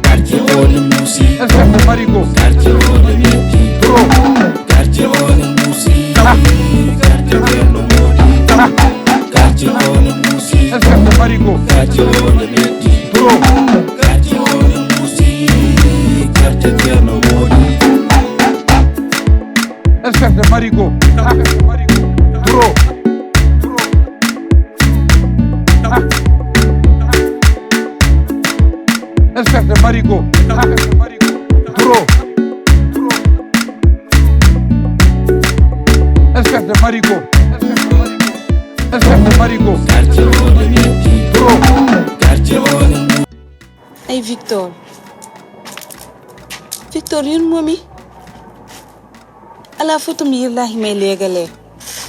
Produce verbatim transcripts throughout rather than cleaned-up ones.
Quartier Old Moussi. Inspecteur Marigo. Quartier Old Moussi. Pro. Quartier Old Moussi. Quartier Old Moussi. Quartier Old Moussi. Inspecteur Marigo. Quartier Old Moussi. Pro. Quartier Old Moussi. Quartier Old Moussi. Inspecteur Marigo. Inspecteur Marigo. Pro. Inspecteur Marigo. Pro. Inspecteur Marigo. Inspecteur Marigo. Pro. Ay Victor. Victor, yun momi. Ala foto mi yirlahi may legale.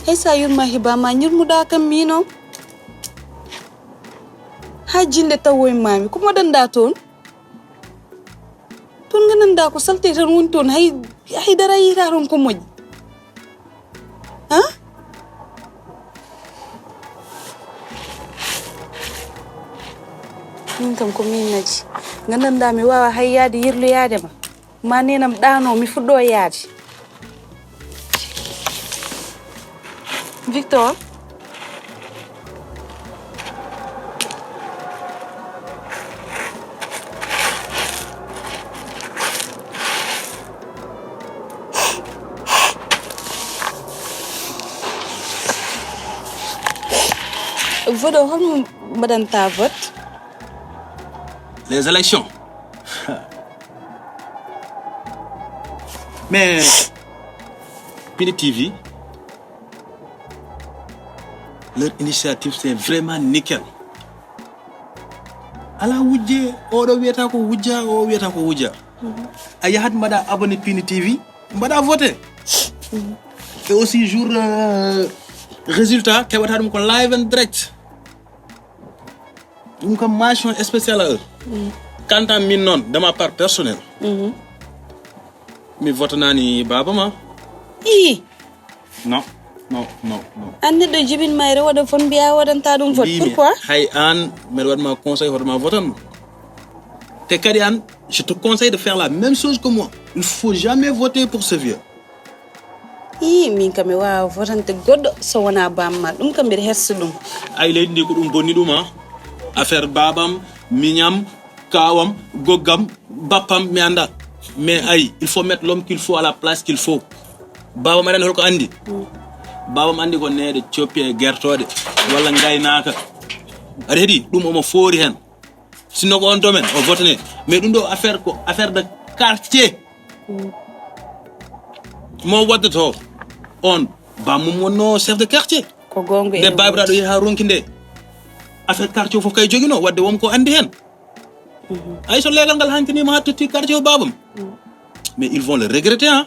Hay sa yurma hiba ma nyurmuda kam mino. Ha jinde tawoy mami. Kuma danda ton. Ton gananda ko salte tan woni ton. Hay, hay dara yita ton ko moƴƴi. Ha? Min kam ko min naji. Gandanɗa mi wawa hay yaade yirloyaade ma. Ma nenam ɗano mi fuɗɗo yaade. Victor. Vote o, holmo mbaɗanta vote? Les élections. Mais Pini T V, leur initiative c'est vraiment nickel. Ala wujje, oɗo wiyata ko wujja, o wiyata ko wujja. A yahat mbaɗa abonné Pini T V, mbaɗa voté. Et aussi jour, euh, résultat keɓata ɗum ko live and direct. Ɗum kam mention spéciale à eux. Quant à min noon, de ma part personnelle, mi votanani baba ma. Ii. Non, non, non, non. An neɗɗo jibin mayre waɗa fon mbiya waɗanta ɗum vote. Mbimi, pourquoi? Hay an mbeɗa waɗma conseil hoto ma votan. Te kadi an, je te conseille de faire la même chose que moi. Il faut jamais voter pour ce vieux. Ii, min kam mi wawa votante goɗɗo so wona bamma. Ɗum kam mbiɗa hersa ɗum. Ay leydi ndi ko ɗum bonni ɗum, a. Affaire babam, miñam, kawam, goggam, bappam, mi anda. Mais ay, il faut mettre l'homme qu'il faut à la place qu'il faut. Babam aɗa andi holko andi? Babam andi ko neɗɗo coppi e gertoɗe walla gaynaka. Aɗa heeɗi? Ɗum omo foori hen. Sinno ko on domaine o votane. Mais ɗum ɗo affaire ko affaire de quartier. Mo waddato on bammum wonno chef de quartier. Ko gonga. Nde babiraɗo yeeha ronki nde. Affaire quartier o fof kay jogino wadde won ko andi hen. Ay so leegal ngal hankinima ha totti quartier o babam. Mais ils vont le regretter, hein.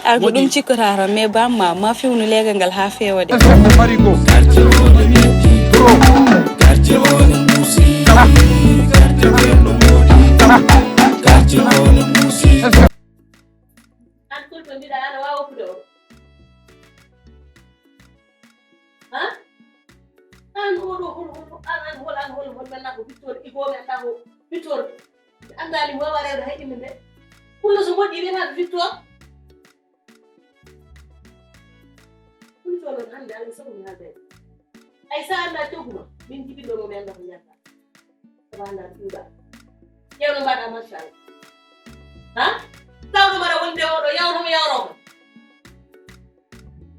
A ko ɗum cikkata tan, mais bamma ma fewnu leegal ngal ha fewa de. Inspecteur Marigo. Quartier o no metti. Pro. Quartier o no musi. Quartier o no modi. Quartier o no musi. An kulto mbiɗa ana wawa fude o. Ha? An oɗo hol hol an an hol an hol hol men nako Victor Igo men nako Victor. Ɓe anndaani mi waawaa rewde hay innde nde. Pullo so moƴƴi wiyetee ko Victor. Pullo noon hannde alaa sago mi haalda e. Ay so a anndaa coggu ma, min jibinɗo mo mi anndaa ko njahata. Sabu a anndaa ɗuuɗa. Ƴeew no mbaɗa machallah. Ha? Tawɗo mbaɗa wonde oɗo yawro mo yawro ma.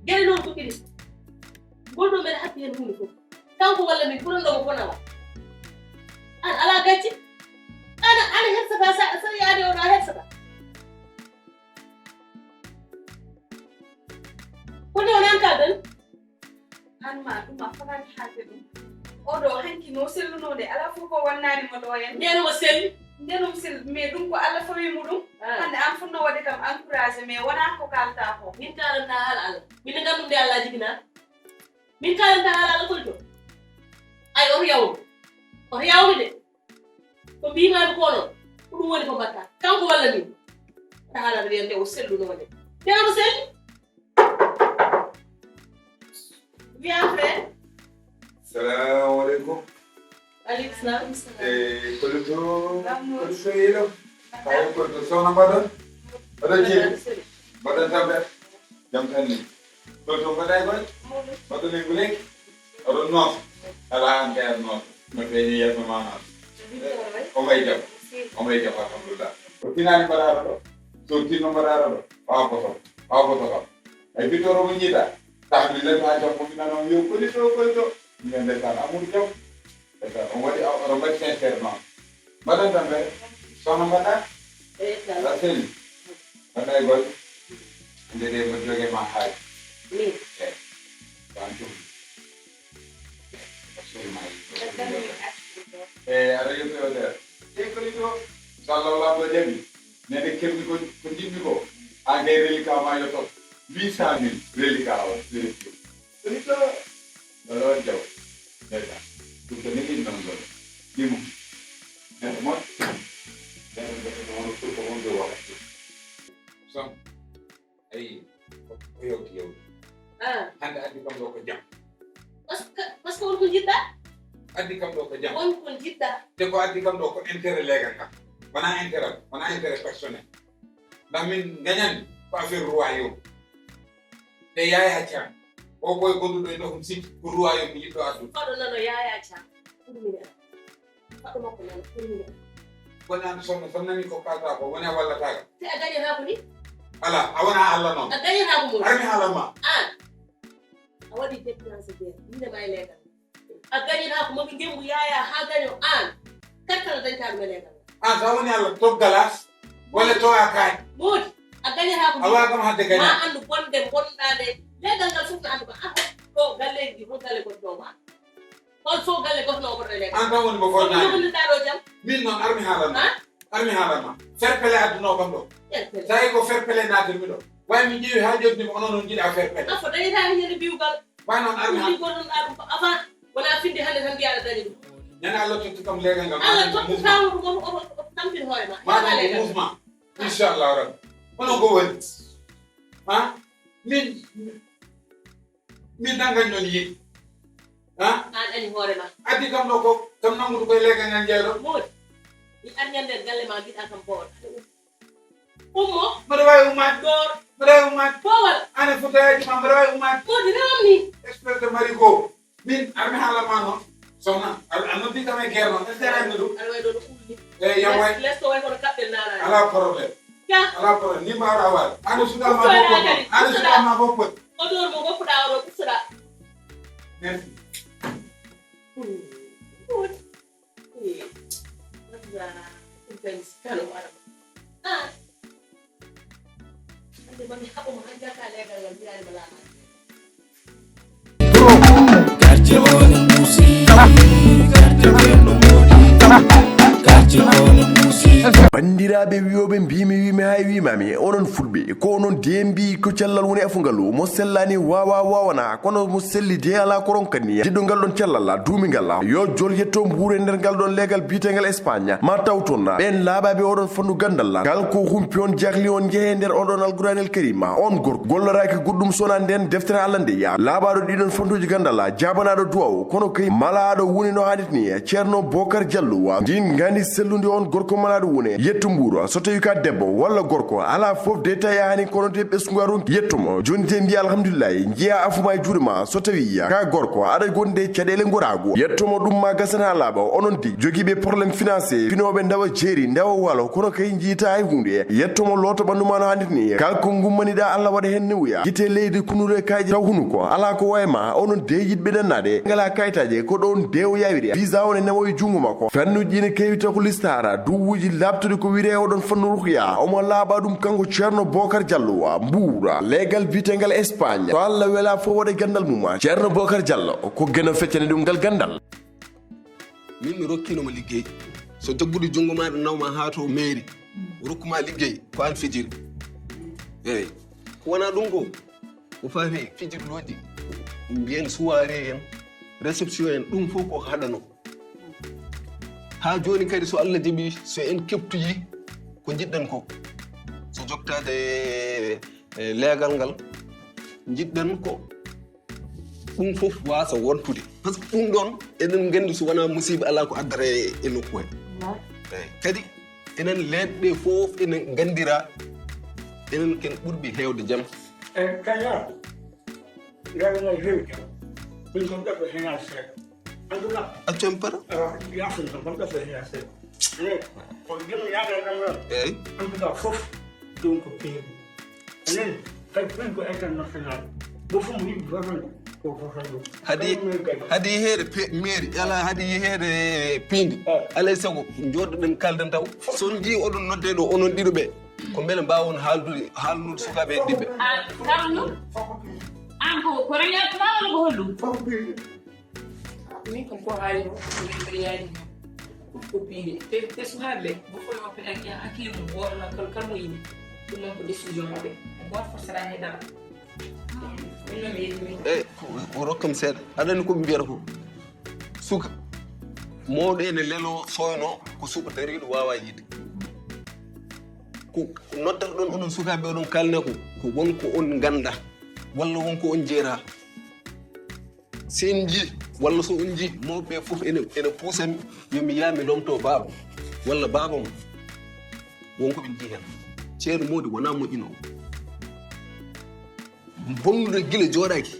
Gere noon ko ɗiɗi. Ngol ɗo mbeɗa happi heen huunde fof. Kanko walla min, ɓuranɗo mo fof nawa. An alaa gacce. Ana, ana hersata sa, sa yaade oɗo a hersata. Ko nde wonaan kalɗen? An ma ɗum a fotaani haalde ɗum. Oɗo hanki no selluno nde, alaa fof ko wonnaani mo ɗo en. Ndeen omo selli. Ndeen omo selli, mais ɗum ko Allah fawi mo ɗum. Ah. Hannde Mais wonaa ko kaaltaa ko. Min kaalantaa haala Alla. Min ne nganndu nde Alla jibinaa. Min kaalantaa haala Alla Kolito. Ay, oto yawnu. Oto yawnu de. Ko mbiimaami ko noon. Ko ɗum woni ko mbaɗtaa. Kanko walla min. Wata haala nde wiyande o selluno nde. Teno mo selli. Wiya frère. Salamu aleykum. Aleykum salam. E Kolito, Kolito yeɗo. Hayo Kolito, sohna mbaɗon? Mbaɗon ceeɗu? Mbaɗon tampere? Jam tan ni. Kolito mbaɗa e golle? Mbaɗon e guleki? Oɗon nooto? Alaa an kay aɗa nooto. No feeñi yeeso ma noon. O mbay jam. O mbay jam, alhamdulillah. O tinaani mbaɗaɗo ɗo. So tinno mbaɗaɗo ɗo. Ɓaawo ko soɓo. Ɓaawo ko soɓo. Ay bitoro mo jiiɗa. Taxdi len ha jam ko minano yo Kolito, Kolito. Min ndeysaan Amadou Diaw. Ndeysaan on waɗi oɗo mbaɗi sincère noon. Mbaɗan tan ɓe. Sohna mbaɗa? Eyi, tan. Aɗa selli? Mbaɗa e golle? Nde de mo joge ma haaji. Min? Eyi. Tan ɗum. Absolument. Eyi, aɗa yetti o nder. Eyi, Kolito. Sallallahu alaihi wa sallam. Nene keɓmi ko, ko jiɗmi ko. An kay reliquat ma yotto. Huit cent mille reliquat o. Kolito. Ɗo ɗon jaw. Ndeysaan. Ɗum ko nini non ɗon. Ɗimo. Neɗɗo mon. Neɗɗo, neɗɗo, wonde wakati. Sam. Ayi. Ko, ko yewti yewti. Ah. Hannde addi kam ɗo ko jam. Parce que, parce que won ko njiɗɗa? Addi kam ɗo ko jam. Won ko njiɗɗa? Te ko addi kam ɗo ko intérêt leegal ngal. Wonaa intérêt, wonaa intérêt personnel. Ndax min ngañani ko affaire royaume. Te Yaya Thiam, o ko e gonduɗo e nokku sikki, ko royaume mi yiɗɗo addude. Faɗo nano Yaya Thiam, ɓuri mi nana. Faɗo makko nano, ɓuri mi nana. Woni an sohna, so nani ko kalta ko, woni a wallata kam. Te a gañata ko ni? Ala, a wona Alla noon. A gañata ko mo. Ar mi haala ma. An. A waɗi dépense guerre, inde ma e leegal. A gañata ko moɓe ngembu Yaya ha gaño an. Karkala dañta ɗum e leegal. An sa woni Alla, to galas, walla to a kaani. Moodi, a gañata ko. A wawa kam hadde gaña. Ma anndu bonde bonɗa nde. Leegal ngal fof no anndu ko an ko galleeji ɗi, hol galle goɗɗo ma. Hol fof galle goɗɗo o goɗɗo e leegal. An kam woni mo fotnaade. Ko ɗum ɗo jam. Min noon ar mi haalan ma. Ha? Ar mi haalan ma. Fair play adduno kam ɗo. Fair play. Tawi ko fair play naatirmi ɗo. Way mi ƴeewi ha joddi mo onon on jiɗa fair play. Afo dañata hen ñande biwgal. Way noon ar mi ha. Ɗum goɗɗum ɗa ɗum ko avant. Wona finde hannde tan mbiya aɗa dañi ɗum. Ñande Allah totti kam leegal ngal. Allah totti kam oto oto oto tampin hoore ma. Ma ɗum ko mouvement. Inchallah rabbi. Onon ko woni. Ha? Min min tan gañɗon yiɗi. Ha? An añi hoore ma. Addi kam ɗo ko kam nangude koye leegal ngal jeyɗon. Moodi. Mi ar ñande galle ma mbiɗa kam boowal. Ummo. Mbaɗa waawi ummaade. Door. Mbaɗa waawi ummaade. Boowal. Ane fotayaji ma mbaɗa waawi ummaade. Moodi rewam ni. Expert de marigo. Min ar mi haala ma noon. Sohna, a a noddi kam e guerre noon. Est-ce que a renndo ɗum? Aɗa wayi ɗo no ɓulli. Eyi, yam way. Les to way kono kaɓɓel naalaani. Alaa problème. Ka. Alaa problème. Ni mbaawɗa waade. Ane suɗa ma boppot noon. Ane suɗa ma boppot. O door mo goppuɗa o ɗo ɓuttuɗa. Merci. Quartier o no muusi, quartier o no moodi, quartier o no muusi. Banndiraaɓe wiyooɓe mbiimi wiimi hay wiimaami, onon fulɓe, ko onon de mbii ko cellal woni e afo ngalu, mo sellaani waawaa waawanaa, kono mo selli de alaa ko ronkat ni. Jiɗɗo ngal ɗon cellal, duumi ngal, yo jol yetto mbuur e nder ngal ɗon leegal biyeteegal Espagne, ma taw toon ɓeen laaɓaaɓe oɗon fannu ganndal, ngal ko humpi on, jahli on, njehee nder oɗon Alquraanil Kariima, on gorko golloraaki goɗɗum so wonaa ndeen deftere Alla nde, laaɓaaɗo ɗiɗon fannuuji ganndal, jaabanaaɗo duwaaw, kono kay malaaɗo woni no haanirta ni, Ceerno Bookar Jallo. Ndin nganndi sellundi on gorko malaaɗo woni yetto mbuur, so tawi ka debbo walla gorko, alaa fof de tawi a haani kono de ɓesngu a ronki yetto mo. Jooni de mbiya alhamdulillahi, njiya afu ma e juuɗe ma, so tawi ka gorko, aɗa gondi de caɗeele ngoraagu. Yetto mo ɗum ma gasana laaɓa, onon de jogiiɓe problème financier, finooɓe ndawa jeeri, ndawa waalo, kono kay njiita hay huunde. Yetto mo looto ɓanndu ma no haanirta ni. Kala ko ngummaniɗa Alla waɗa heen newuya. Gite leydi kunnuɗo e kayje taw hunuko. Alaa ko wayi ma, onon de yiɗɓe ɗannaade. Ngala kayitaaje, ko ɗoon de o yawiri. Visa on e nawo e junngo makko. Fannuuji ɗi ne keewi taw ko listaara, duwuuji laaɓtuɗi ko wiyetee oɗon fannu ruqya. Omo laaɓa ɗum kanko Ceerno Bookar Jallo, Mbuur, leegal biyeteegal Espagne. To Alla welaa fof waɗa ganndal mum. Ceerno Bookar Jallo, ko Geno feccani ɗum ngal ganndal. Min mi rokkiino mo liggey. So jaggude junngo ma ɗo naw ma haa to mairie, o rokku ma liggey, ko aan fijiri. Eyi. Ko wonaa ɗum ko, ko faati e fijirlooji, mbiyen soirée en, réception en, ɗum fof ko haɗano. Haa jooni kadi, so Allah jaɓii, so en keptoyii ko njiɗɗen ko, so joktaade e, e leegal ngal, njiɗɗen ko ɗum fof waasa wontude. Par ce que ɗum ɗoon, eɗen nganndi so wonaa musiiba alaa ko addata e, e nokku he. Eyi, kadi enen leeɗe ɗe fof ene nganndira, enen ken ɓurɓe heewde jam. Eyi, kañum, ngal ngal heewi jam. Min kam ɗaɓɓe heen seeɗa. En tout cas, accu en para. Yaasin kam, kam ɗaɓɓe heen seeɗa. Eyi, ko jom yaade kam noon. Eyi. En tout cas, fof ɗum ko peewi. Enen, kadi ɗum ko international. Mo fof mo yiɗi votal, ko votal ɗum. Hadi, hadi yeheede pe-, mairie, ala hadi yeheede piindi. Alay sago, njooɗoɗen kalden taw. So on njii oɗon nodde ɗo, onon ɗiɗo ɓe. Ko mbele mbaawon haaldude, haalnude sukaaɓe e ɓiɓɓe. An, Karol ɗum? An ko, ko reñaade ma walla ko holɗum? Min kam ko haali ko min mbiyaani ko piide. Te, te sukaaɓe, mo fof yo ɓe hakkille mum, wooɗna kala, kala mo yini. Ɗum noon ko décision maɓɓe. Gooto fof sera he dara. Min noon mi yetti min. Eyi, o rokkam seeɗa. Aɗa anndi ko ɓe mbiyata ko? Suka. Mawɗo ene leloo, sooynoo, ko suka dariiɗo waawaa yiide. Ko noddata ɗon onon sukaaɓe, oɗon kaalna ko, ko won ko on ngannda, walla won ko on jeera. So en njii, walla so on njii, mawɓe ɓe fof ene, ene puusa mi, yo mi yaa mi lomto baaba, walla baaba mo. Won ko ɓe njii heen. Ceerno Moodi wonaa moƴƴinoowo. Bonnude gila jooɗaaki,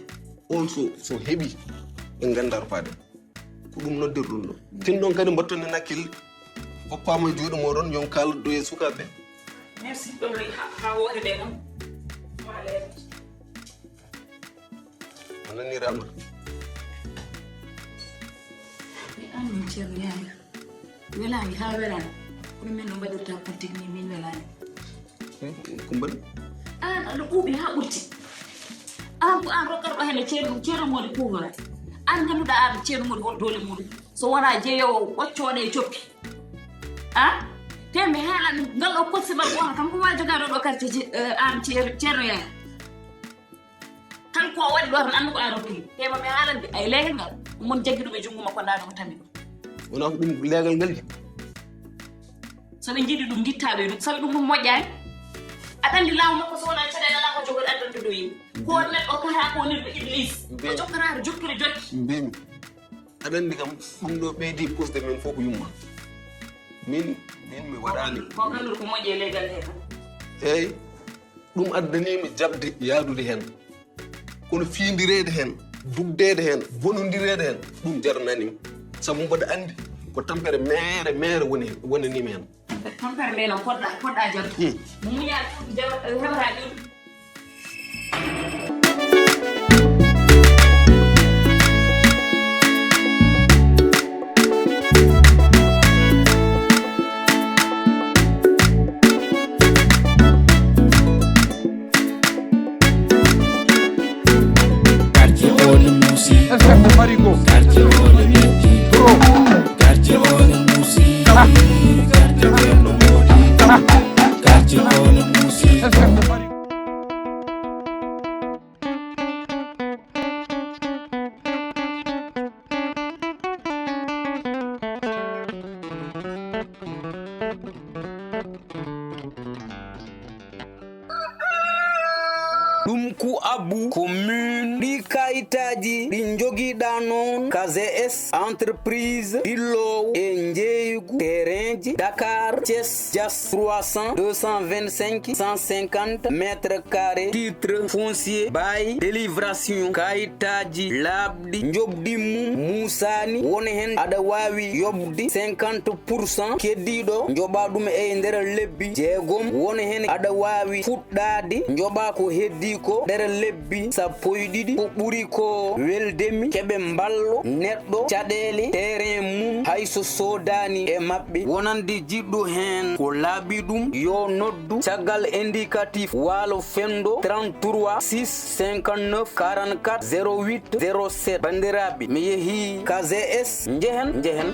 on so, so heɓi, ɓe nganndaa rufaade. Ko ɗum noddirɗon ɗo. Tin ɗon kadi mbatton en hakkille. Ngoppaama e juuɗe mooɗon, yon kaaldo e sukaaɓe. Merci, ɗum ray ha, ha wooɗe ɗe kam. Wala. A nanii Rama? Mi anndi Ceerno Yaya. Welaani haa welaani. Kono min no mbaɗirta politique ni, min welaani. Hmm, ko mbaɗi? Aan aɗa ɓuuɓi haa ɓurti. Aan ko aan rokkarɗo heen e ceerno, ceerno Moodi pouvoir. Aan ngannduɗaa aan ceerno Moodi hol doole muɗum. So wonaa jeyoowo ɓoccooɗe e coppi. Ah? Te mi haalan ngal ɗo possible wona kam ko waawi jogaade ɗo quartier ce-, eh, aan ceer-, ceerno Yaya. Tan ko o waɗi ɗo tan, anndu ko a rokki. Te ma mi haalande ay leegal ngal. Mon jaggi ɗum e junngo makko, ndaano mo tammi ɗum. Wonaa ko ɗum leegal ngal de. So ɓe njiɗi ɗum, ngittaɓe ɗum. Sabi ɗum ɗum moƴƴaani. Aɗa anndi laamu makko so wonaa caɗeele alaa ko jogori addanta ɗo yimɓe. Ko on neɗɗo kata ko neɗɗo iblis. Ko jokkataare jokkere jokki. Mbimi. Aɗa anndi kam, ɗum ɗo ɓeydi pusde min fof ko yumma. Min, min mi waɗaani. Ko ngannduɗo ko moƴƴi e leegal he tan. Eey. Ɗum addanii mi jaɓde yahdude heen. Kono fiindireede heen, dugdeede heen, bonondireede heen, ɗum jaranaani mi. Sabu mboɗo anndi ko tampere meere meere woni, wonanii mi heen. Tampere nde noon poɗɗa, poɗɗa jarde. Hmm. Muñal fof jar-, heɓata ɗum. Quartier Ole Musi. Quartier Ole Musi. Quartier Ole Musi. Quartier Ole Musi. Ɗum ku abbu commune ɗi kayitaaji ɗi njogiɗa noon K Z S entreprise ɗilloowo e njeeygu terrainji Dakar, Thiès, Diass trois cents, deux cent vingt-cinq, cent cinquante mètres carrés, titre foncier, bail, délibération, kayitaaji laaɓɗi, njoɓdi mum muusaani, won heen aɗa waawi yoɓde cinquante pour cent, keddiiɗo njoɓa ɗum e nder lebbi jeegom, won heen aɗa waawi fuɗɗaade njoɓa ko heddii ko nder lebbi sappo e ɗiɗi, ko ɓuri ko weldemi keɓe mballo neɗɗo caɗeele terrain mum hay so soodaani e maɓɓe. Wonande jiɗɗo heen ko laaɓi ɗum, yo noddu caggal indicatif Waalo Fenndo trente-trois six cinquante-neuf quarante-quatre zéro huit zéro sept. Banndiraaɓe, mi yehii K Z S, njehen, njehen.